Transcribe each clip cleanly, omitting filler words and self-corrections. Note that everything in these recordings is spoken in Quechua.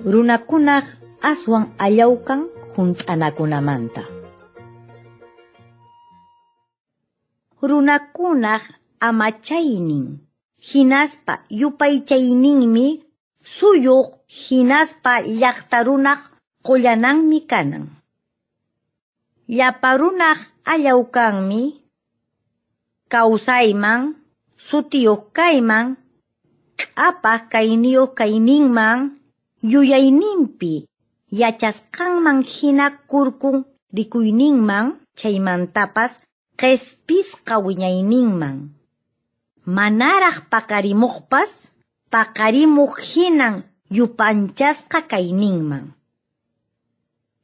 Runakunaq aswan allawkan hunt'anakunamanta. Runakunaq amachaynin hinaspa yupaychayninmi suyuq hinaspa llaqta runaq qullananmi kanan. Llapa runaq allawkanmi kawsayman, sutiyuq kayman, q'apaq kayniyuq kayninman, yuyayninpi yachasqanman hina kurkun rikuyninman, chaymantapas qhispisqa wiñayninman. Manaraq paqarimuqpas paqarimuq hinan yupanchasqa kayninman.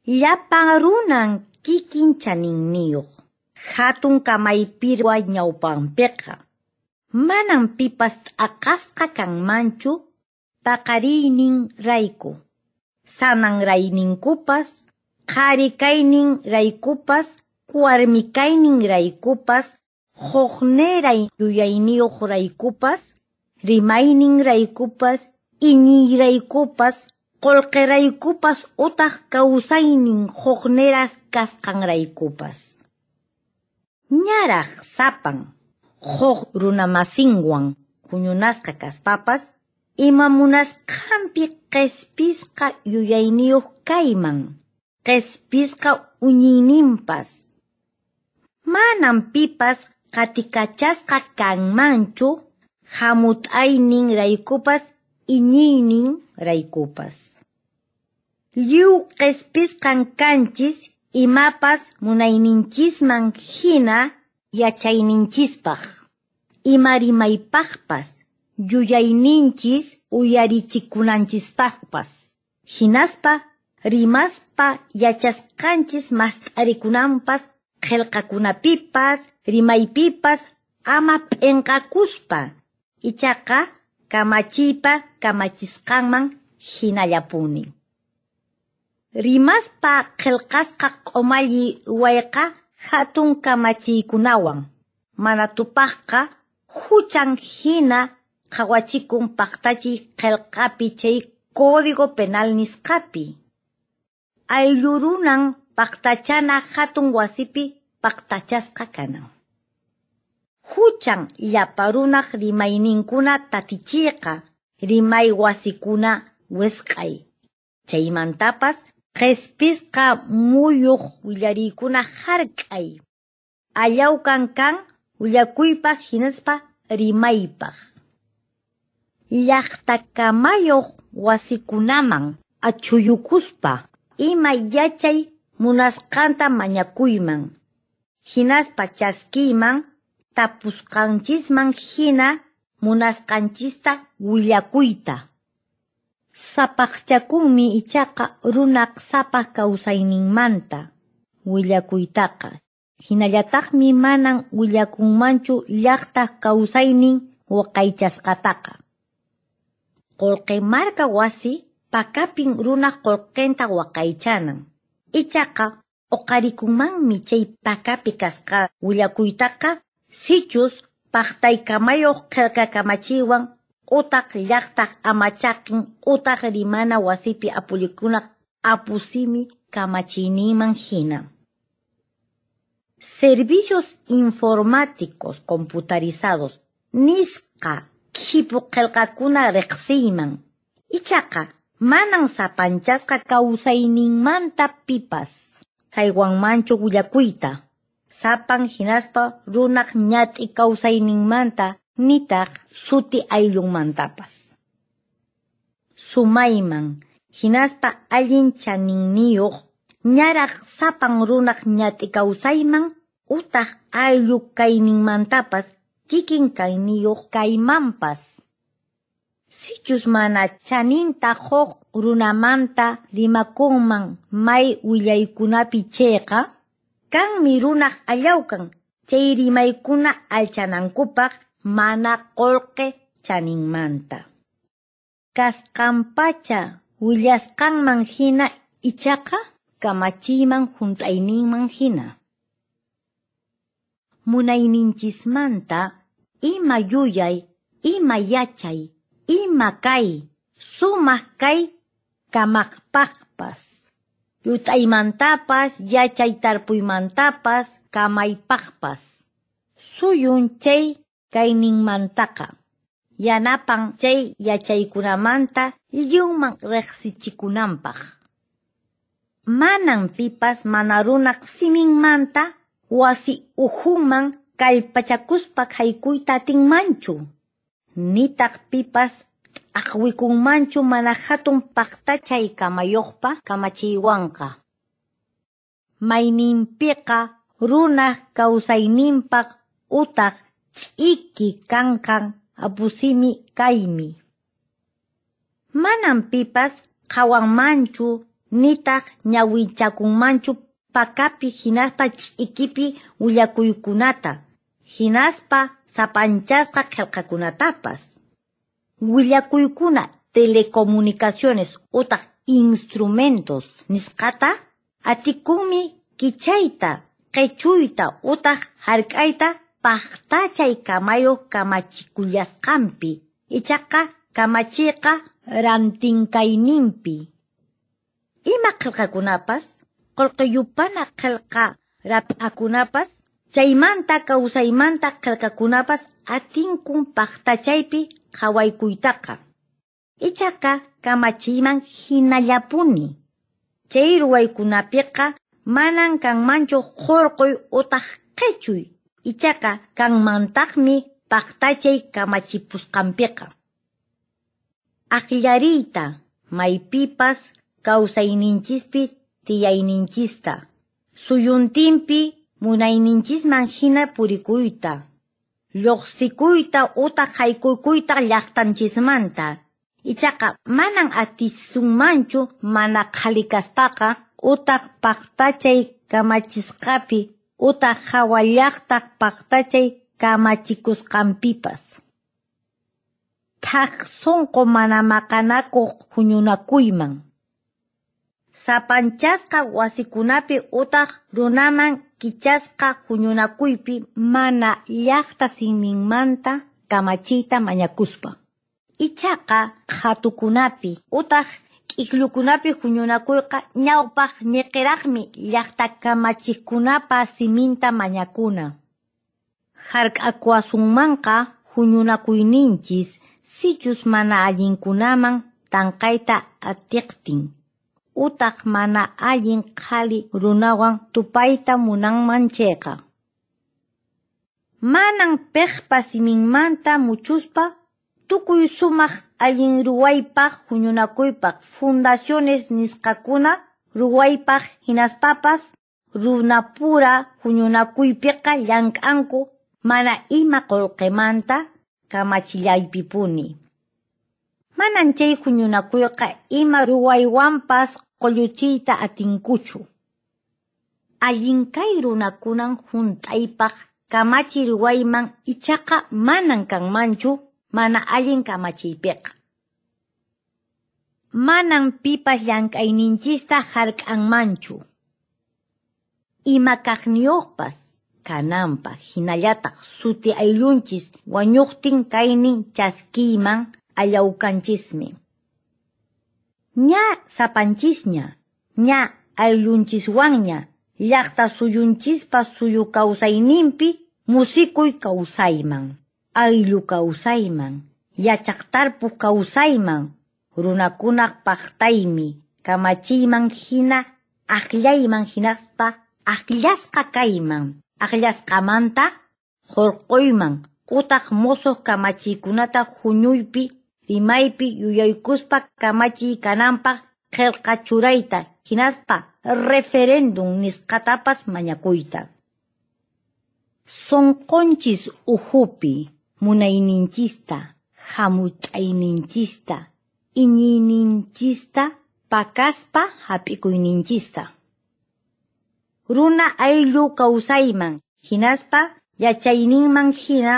Llapan runan kikin chaninniyuq, hatun kamaypirwa ñawpanpiqa. Manan pipas t'aqasqa kanmanchu paqariynin rayku, sanan rayninkupas, qhari kaynin raykupas, warmi kaynin raykupas, hukniray yuyayniyuq raykupas, rimaynin raykupas, iñiy raykupas, qullqi raykupas utaq kawsaynin hukniraq kasqan raykupas. Ñaraq sapan huk runamasinwan huñunasqa kaspapas, ima munasqanpi qhispisqa yuyayniyuq kayman, qhispisqa uñiyninpas. Manan pipas qatikachasqa kanmanchu hamut'aynin raykupas iñiynin raykupas. Lliw qhispisqan kanchis imapas munayninchisman hina yachayninchispaq, ima rimaypaqpas, yuyayninchis uyarichikunanchispaqpas, hinaspa rimaspa yachasqanchis mast'arikunanpas qillqakunapipas, rimaypipas ama p'inqakuspa, ichaqa kamachiypa kamachisqanman hinallapuni. Rimaspa qillqasqa q'umalli ruwayqa hatun kamachiykunawan, mana tupaqqa huchan hina qhawachikun paqtachiy qillqapi chay Código Penal nisqapi. Ayllurunan paqtachana hatun wasipi paqtachasqa kanan. Huchan llapa runaq rimayninkuna tatichiyqa, rimay wasikuna wisq'ay. Chaymantapas qhispisqa muyuq willariykuna hark'ay. Allawkan kan willakuypaq hinaspa rimaypaq. Llaqtakamayuq wasikunaman achhuyukuspa ima yachay munasqanta mañakuyman, hinaspa chaskiyman tapusqanchisman hina munasqanchista willakuyta. Sapaqchakunmi ichaqa runaq sapaq kawsayninmanta willakuytaqa, hinallataqmi manan willakunmanchu llaqtaq kawsaynin waqaychasqataqa. Qullqi marka wasi pakapin runaq qullqinta waqaychanan, ichaqa uqarikunmanmi chay pakapi kasqa willakuytaqa sichus paqtaykamayuq qillqakamachiywan utaq llaqtaq amachaqin utaq rimana wasipi apullikunaq apusimi kamachiyninman hina. Servicios informáticos computarizados nisqa khipu qillqakuna riqsiyman, ichaqa manan sapanchasqa kawsayninmanta pipas haywanmanchu willakuyta, sapan hinaspa runaq ñat'i kawsayninmanta nitaq suti ayllunmantapas. Sumayman hinaspa allin chaninniyuq ñaraq sapan runaq ñat'i kawsayman utaq ayllu kayninmantapas kikin kayniyuq kaymanpas. Sichus mana chaninta huk runamanta rimakunman may willaykunapi chayqa, kanmi runaq allawkan chay rimaykuna allchanankupaq mana qullqi chaninmanta. Kasqanpacha willasqanman hina ichaqa kamachiyman hunt'ayninman hina. Munayninchismanta ima yuyay, ima yachay, ima kay, sumaq kay Kamaqpaqpas, llut'aymantapas, yachay tarpuymantapas, kamaypaqpas. Suyun chay kayninmantaqa yanapan chay yachaykunamanta lliwman riqsichikunanpaq. Manan pipas mana runaq siminmanta wasi ukhunman kallpachakuspa haykuyta atinmanchu, nitaq pipas t'aqwikunmanchu mana hatun paqtachay kamayuqpa kamachiywanqa. Mayninpiqa runaq kawsayninpaq utaq ch'iki kanqan apusimi kaymi. Manan pipas qhawanmanchu nitaq ñawinchakunmanchu pakapi hinaspa ch'ikipi willakuykunata, hinaspa sapanchasqa qillqakunatapas. Willakuykuna telecomunicaciones utaq instrumentos nisqata atikunmi kichayta, qichuyta utaq hark'ayta paqtachay kamayuq kamachikullasqanpi, ichaqa kamachiyqa rantinkayninpi. Ima qillqakunapas, qullqi yupana qillqa rap'akunapas, chaymanta kawsaymanta qillqakunapas atinkun paqtachaypi qhawaykuytaqa. Ichaqa kamachiyman hinallapuni. Chay ruwaykunapiqa manan kanmanchu hurquy utaq qichuy, ichaqa kanmantaqmi paqtachay kamachipusqanpiqa. Akllariyta maypipas kawsayninchispi tiyayninchista, suyuntinpi munayninchisman hina purikuyta, lluqsikuyta utaq haykukuyta llaqtanchismanta. Ichaqa manan atisunmanchu mana qhali kaspaqa utaq paqtachay kamachisqapi utaq hawa llaqtaq paqtachay kamachikusqanpipas. Thak sunqu mana maqanakuq huñunakuyman. Sapanchasqa wasikunapi utaq runaman kichasqa huñunakuypi mana llaqta siminmanta kamachiyta mañakuspa. Ichaqa qhatukunapi utaq k'ikllukunapi huñunakuyqa ñawpaq ñiqiraqmi llaqta kamachiqkunapa siminta mañakuna. Hark'akuwasunmanqa huñunakuyninchis sichus mana allinkunaman tanqayta atiqtin, utaq mana allin qhali runawan tupayta munanman chayqa. Manan piqpa siminmanta muchuspa tukuy sumaq allin ruwaypaq huñunakuypaq fundaciones nisqakuna ruwaypaq hinaspapas runapura huñunakuypiqa llank'anku mana ima qullqimanta kamachillaypipuni. Manan chay huñunakuyqa ima ruwaywanpas qulluchiyta atinkuchu. Allin kay runakunan hunt'aypaq kamachi ruwayman ichaqa manan kanmanchu mana allin kamachiypiqa. Manan pipas llank'ayninchista hark'anmanchu. Ima kaqniyuqpas kananpaq hinallataq suti ayllunchis wañuqtin kaynin chaskiyman allawkanchismi. Ña sapanchisña, ña ayllunchiswanña, llaqta suyunchispa suyu kawsayninpi musikuy kawsayman, ayllu kawsayman, yachaq tarpuq kawsayman, runakunaq paqtaymi, kamachiyman hina akllayman hinaspa akllasqa kayman, akllasqamanta hurquyman, utaq musuq kamachiykunata huñuypi rimaypi yuyaykuspa kamachiy kananpaq qillqa churayta hinaspa referéndum nisqatapas mañakuyta. Sunqunchis ukhupi munayninchista, hamut'ayninchista, iñiyninchista pakaspa hap'ikuyninchista. Runa ayllu kawsayman hinaspa yachayninman hina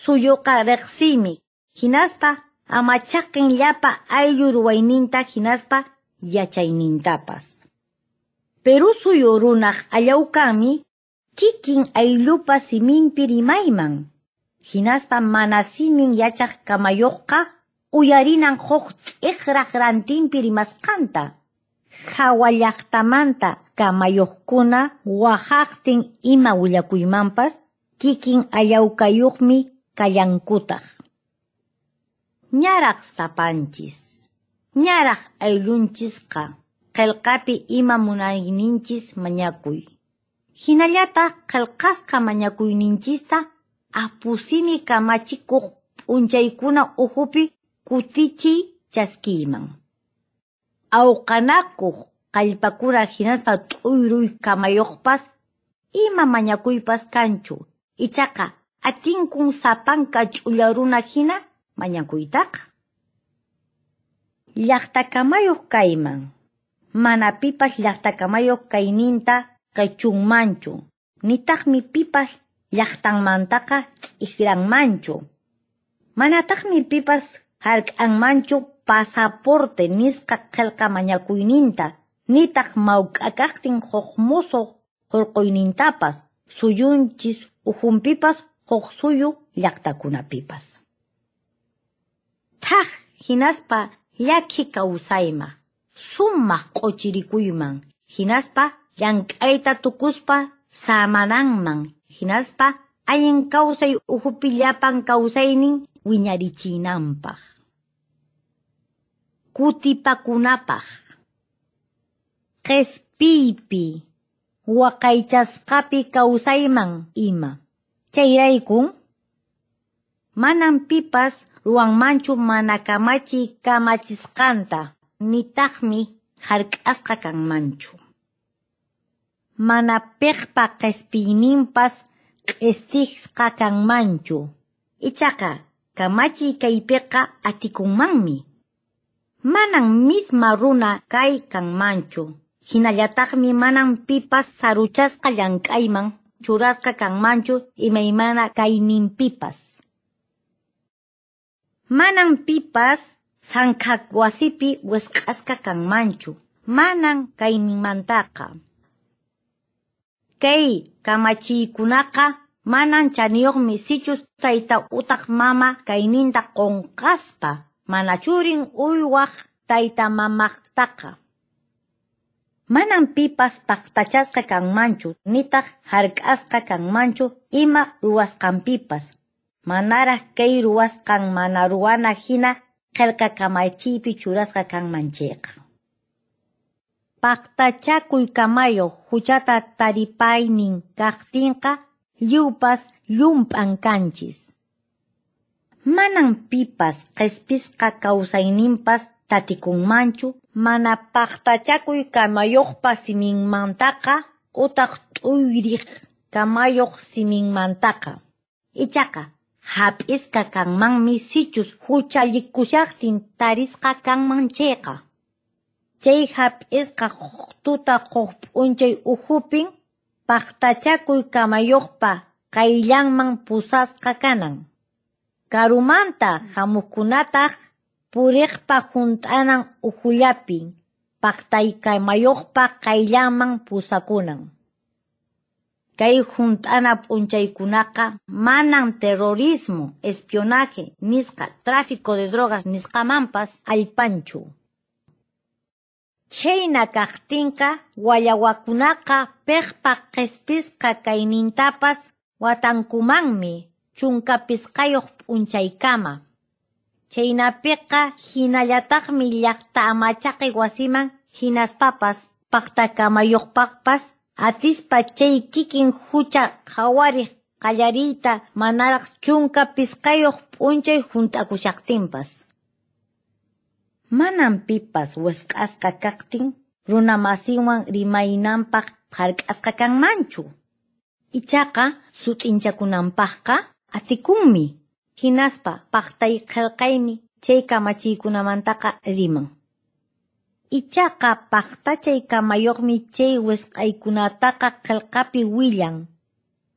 suyuqa riqsiymi hinaspa amachaqin llapa ayllu ruwayninta hinaspa yachaynintapas. Perú suyu runaq allawkanmi kikin ayllupa siminpi rimayman, hinaspa mana simin yachaq kamayuqqa Uyarinan huq t'ikraq rantinpi rimasqanta. Hawa llaqtamanta kamayuqkuna wahaqtin ima willakuymanpas kikin allawkayuqmi kallankutaq. Ñaraq sapanchis, ñaraq ayllunchisqa qillqapi ima munayninchis mañakuy. Hinallataq qillqasqa mañakuyninchista apusimi kamachikuq p'unchaykuna ukhupi kutichiy chaskiyman. Awqanakuq kallpakuna hinaspa t'uyruy kamayuqpas ima mañakuypas kanchu, ichaqa atinkun sapanka ch'ulla runa hina mañakuytaqa. Llaqtakamayuq kayman, mana pipas llaqtakamayuq kayninta qichunmanchu, nitaqmi pipas llaqtanmantaqa t'ikranmanchu. Manataqmi pipas hark'anmanchu pasaporte nisqa qillqa mañakuyninta, nitaq mawk'a kaqtin huk musuq hurquynintapas, suyunchis ukhunpipas huk suyu llaqtakunapipas. Thaq hinaspa llakhi kawsayman, sumaq q'uchirikuyman, hinaspa llank'ayta tukuspa samananman, hinaspa allin kawsay ukhupi llapan kawsaynin wiñarichinanpaq. Kutipakunapaq. Qhispiypi, waqaychasqapi kawsayman ima. Chayraykun manan pipas ruwanmanchu mana kamachiy kamachisqanta, nitaqmi hark'asqa kanmanchu. Mana piqpa qhispiyninpas q'istisqa kanmanchu, ichaqa kamachiy kaypiqa atikunmanmi. Manan mitma runa kay kanmanchu, hinallataqmi manan pipas saruchasqa llank'ayman churasqa kanmanchu imaymana kayninpipas. Manan pipas sankha wasipi wisq'asqa kanmanchu, manan kayninmantaqa. Kay kamachiykunaqa manan chaniyuqmi sichus tayta utaq mama kayninta qunqaspa mana churin uywaq tayta mamaqtaqa. Manan pipas paqtachasqa kanmanchu nitaq hark'asqa kanmanchu ima ruwasqanpipas, manaraq kay ruwasqan mana ruwana hina qillqa kamachiypi churasqa kanman chayqa. Paqtachakuy kamayuq huchata taripaynin kaqtinqa lliwpas llump'an kanchis. Manan pipas qhispisqa kawsayninpas tatikunmanchu mana paqtachakuy kamayuqpa siminmantaqa utaq t'uyriq kamayuq siminmantaqa. Ichaqa hap'isqa kanmanmi sichus huchallikushaqtin tarisqa kanman chayqa. Chay hap'isqa huk tuta huk p'unchay ukhupin paqtachakuy kamayuqpa qayllanman pusasqa kanan. Karumanta hamuqkunataq puriqpa hunt'anan ukhullapin paqtaykamayuqpa qayllanman pusakunan. Kay hunt'ana p'unchaykunaqa manan terrorismo, espionaje nisqa, tráfico de drogas nisqamanpas aypanchu. Chhayna kaqtinqa wallawakunaqa piqpa qhispisqa kaynintapas watankumanmi 15 p'unchaykama. Chhaynapiqa hinallataqmi llaqta amachaqay wasiman hinaspapas paqtakamayuqpaqpas atispa chay kikin hucha qhawariq qallariyta manaraq 15 p'unchay hunt'akushaqtinpas. Manan pipas wisq'asqa kaqtin runamasinwan rimaynanpaq hark'asqa kanmanchu. Ichaqa sut'inchakunanpaqqa atikunmi, hinaspa paqtay qillqaymi chay kamachiykunamantaqa riman. Ichaqa paqtachay kamayuqmi chay wisq'aykunataqa qillqapi willan,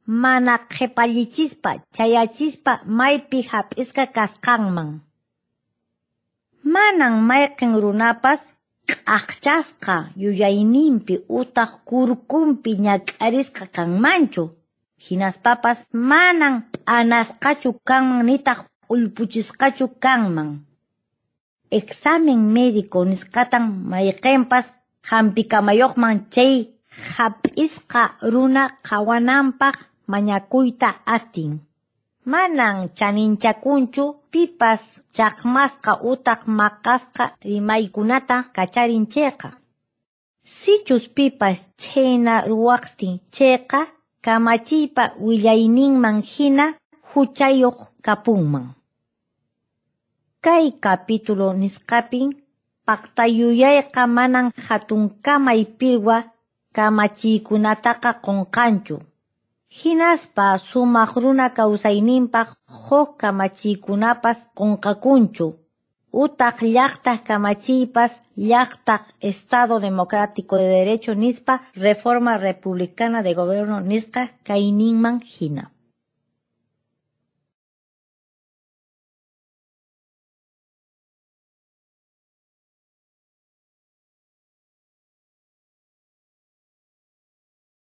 mana qhipallichispa chayachispa maypi hap'isqa kasqanman. Manan mayqin runapas q'aqchasqa yuyayninpi utaq kurkunpi ñak'arisqa kanmanchu, hinaspapas manan p'anasqachu kanman nitaq ullpuchisqachu kanman. Examen médico nisqatan mayqinpas hampikamayuqman chay hap'isqa runa qhawananpaq mañakuyta atin. Manan chaninchakunchu pipas chaqmasqa utaq maqasqa rimaykunata kacharin chayqa. Sichus pipas chhayna ruwaqtin chayqa kamachiypa willayninman hina huchayuq kapunman. Kay capítulo nisqapin paqtayuyayqa manan hatunkamay pirwa kamachiykunataqa qunqanchu. Hinaspa sumaq runa kawsayninpaq huk kamachiykunapas qunqakunchu, utaq llaqtaq kamachiypas llaqtaq Estado Democrático de Derecho nispa Reforma Republicana de Gobierno nisqa kayninman hina.